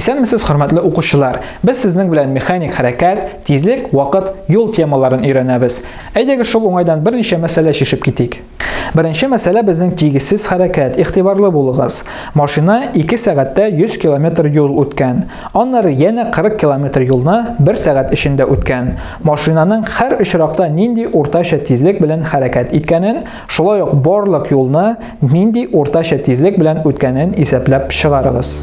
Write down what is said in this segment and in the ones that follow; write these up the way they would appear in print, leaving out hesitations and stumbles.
Исәнмесез, хөрмәтле укучылар! Без сезнең белән механик хәрәкәт, тизлек, вакыт, юл темаларын өйрәнәбез. Әйдәгез шул уңайдан берничә мәсьәлә чишеп китик. Беренче мәсьәлә безнең тигезсез хәрәкәт. Игътибарлы булыгыз. Машина 2 сәгатьтә 100 километр юл үткән. Аннары янә 40 километр юлны 1 сәгать эчендә үткән. Машинаның һәр очракта нинди уртача тизлек белән хәрәкәт иткәнен, Шулай ук барлык юлны нинди уртача тизлек белән үткәнен исәпләп чыгарыгыз.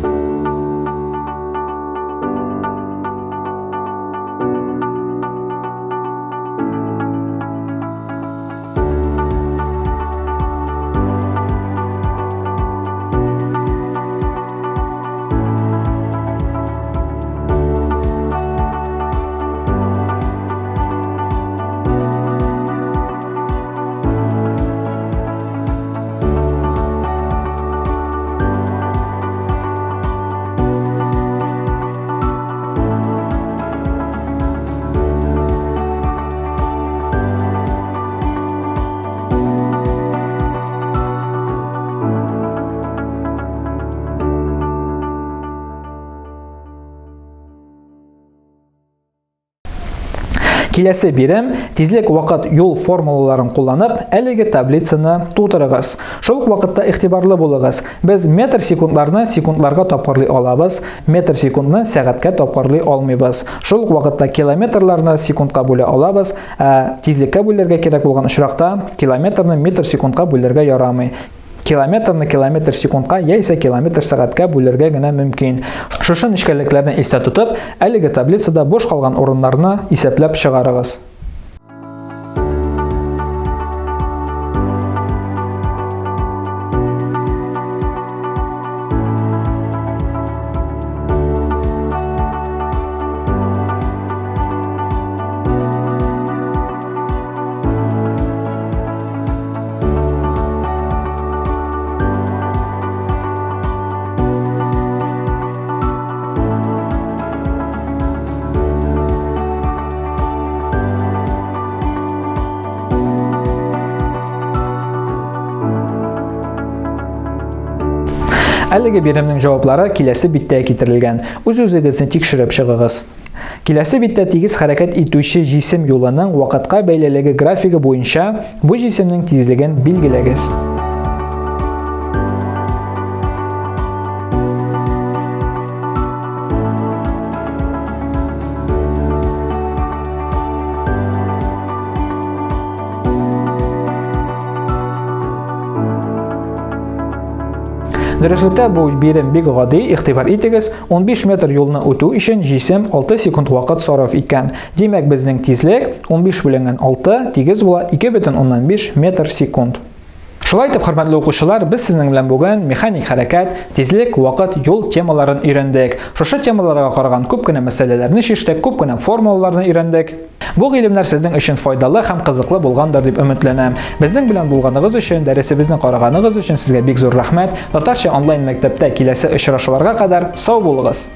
Киләсе бирем тизлек вакыт юл формулаларын кулланып, әлеге таблицаны тутырыгыз. Шул ук вакытта игътибарлы булыгыз. Без метр секундларны секундларга тапкырлый алабыз, метр секундны сәгатькә тапкырлый алмыйбыз. Шул ук вакытта километрларны секундка бүлә алабыз, ә тизлеккә бүләргә кирәк булган очракта километрны метр секундка бүләргә ярамый. Километрны километр секундка яисә километр сәгатькә бүлергә генә мөмкин. Шушы нечкәлекләрне истә тотып, әлеге таблицада буш калган урыннарны исәпләп чыгарыгыз. Әлеге биремнең җаваплары киләсе биттә китерелгән. Үз-үзегезне тикшереп чыгыгыз. Киләсе биттә тигез хәрәкәт итүче җисем юлының вакытка бәйлелеге графигы буенча бу җисемнең тизлеген билгеләгез. Дөреслектә бу бирем бик гади, игътибар итегез, 15 метр юлны үтү өчен җисем 6 секунд вакыт сарыф иткән. Димәк, безнең тизлек 15 бүленгән 6 тигез була 2,5 метр секунд. Шулай итеп, хөрмәтле укучылар, без сезнең белән бүген механик хәрәкәт, тизлек, вакыт, юл темаларын өйрәндек. Шушы темаларга караган күп кенә мәсьәләләрне чиштек, күп кенә формулаларны өйрәндек. Бу гыйлемнәр сезнең өчен файдалы һәм кызыклы булгандыр дип өметләнәм. Безнең белән булганыгыз өчен, дәресебезне караганыгыз өчен сезгә бик зур рәхмәт. Татарча онлайн мәктәптә киләсе очрашуларга кадәр сау булыгыз!